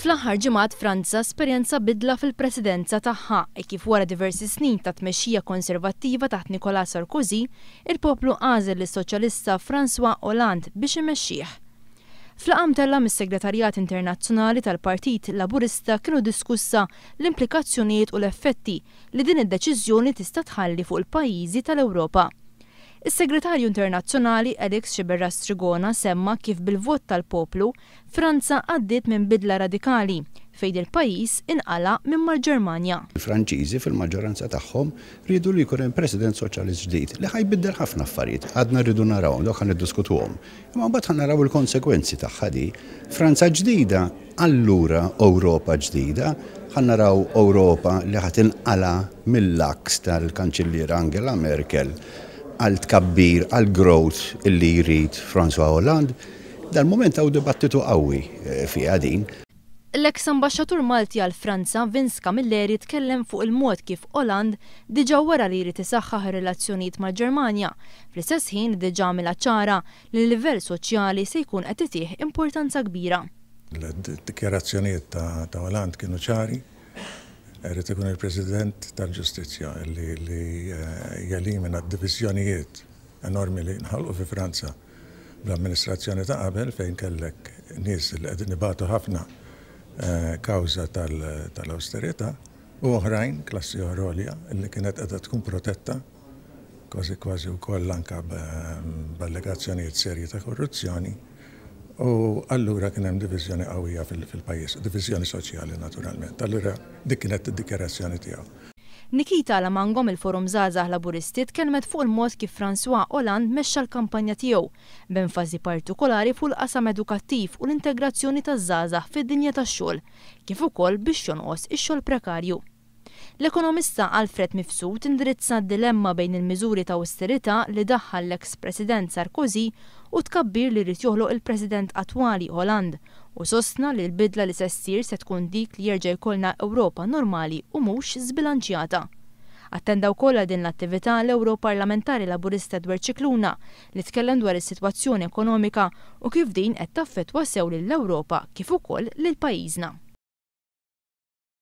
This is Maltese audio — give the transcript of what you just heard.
Fl-aħħar ġimgħat Franza esperjenza bidla fil-presidenza tagħha hekk kif wara diversi snin ta' tmexxija konservattiva taħt Nicolas Sarkozy, il-poplu għażel lis-soċjalista François Hollande biex imexxih. F'laqgħa mtellgħa mis-Segretarjat Internazzjonali tal-Partit Laburista kienu diskussa l-implikazzjonijiet u l-effetti li din id-deċiżjoni tista' tħalli fuq il-pajjiżi tal-Ewropa. Is-Segretarju Internazzjonali Alex Sciberras Trigona semma kif bil-vot tal-poplu, Franza għaddiet minn bidla radikali fejn il-pajjiż inqala' minn mal-Ġermanja. Il-Franċiżi fil-maġġoranza tagħhom riedu li jkun hemm President Soċjalist ġdid li ħa jbiddel ħafna affarijiet. Għadna rridu narawhom, dawk ħa niddiskutuhom. Imma mbagħad ħa naraw il-konsegwenzi tagħha di. Franza ġdida, allura Ewropa ġdida. Ħa naraw Ewropa li ħa tinqala' mill-aks tal-Kanċilliera Angela Merkel għal tkabbir, għal growth illi jrid François Hollande. Dal-mument hawn dibattitu qawwi fiha din. L-eks Ambaxxatur Malti għal Franza, Vince Camilleri tkellem fuq il-mod kif Hollande diġà wera li jrid isaħħaħ ir-relazzjonijiet mal-Ġermanja, fl-istess ħin li diġà għamilha ċara li l-livell soċjali se jkun qed itih importanza kbira. Id-dikjarazzjonijiet ta' Hollande kienu ċari, irid ikun il-President tal-Ġustizzja li jelimina d-diviżjonijiet enormi li nħalqu fi Franza bl-amministrazzjoni ta' qabel fejn kellek nies li qegħdin ibatu ħafna kawża tal-awsterità u oħrajn, klassi oħra għolja, li kienet qiegħda tkun protetta kważi kważi wkoll anke b'allegazzjonijiet serji ta' korruzzjoni u allura kien hemm diviżjoni qawwija fil-pajjiż, diviżjoni soċjali naturalment. Allura dik kienet id-dikjarazzjoni tiegħu. Nikita Alamango mill-Forum Żgħażagħ Laburisti tkellmet fuq il-mod kif François Hollande mexxa l-kampanja tiegħu, b'enfasi partikolari fuq il-qasam edukattiv u l-integrazzjoni taż-żgħażagħ fid-dinja tax-xogħol, kif ukoll biex jonqos ix-xogħol prekarju. L-ekonomista Alfred Mifsud indirizza d-dilemma bejn il-miżuri ta' awsterità li daħħal l-eks President Sarkozy u t-tkabbir li jrid joħloq il-President attwali Hollande u sostna li l-bidla li se ssir se tkun dik li jerġa' jkollna Ewropa normali u mhux żbilanċjata. Attenda wkoll għal din l-attività l-Ewroparlamentari Laburista Edward Scicluna li tkellem dwar is-sitwazzjoni ekonomika u kif din qed taffettwa sew lill-Ewropa kif ukoll lil pajjiżna.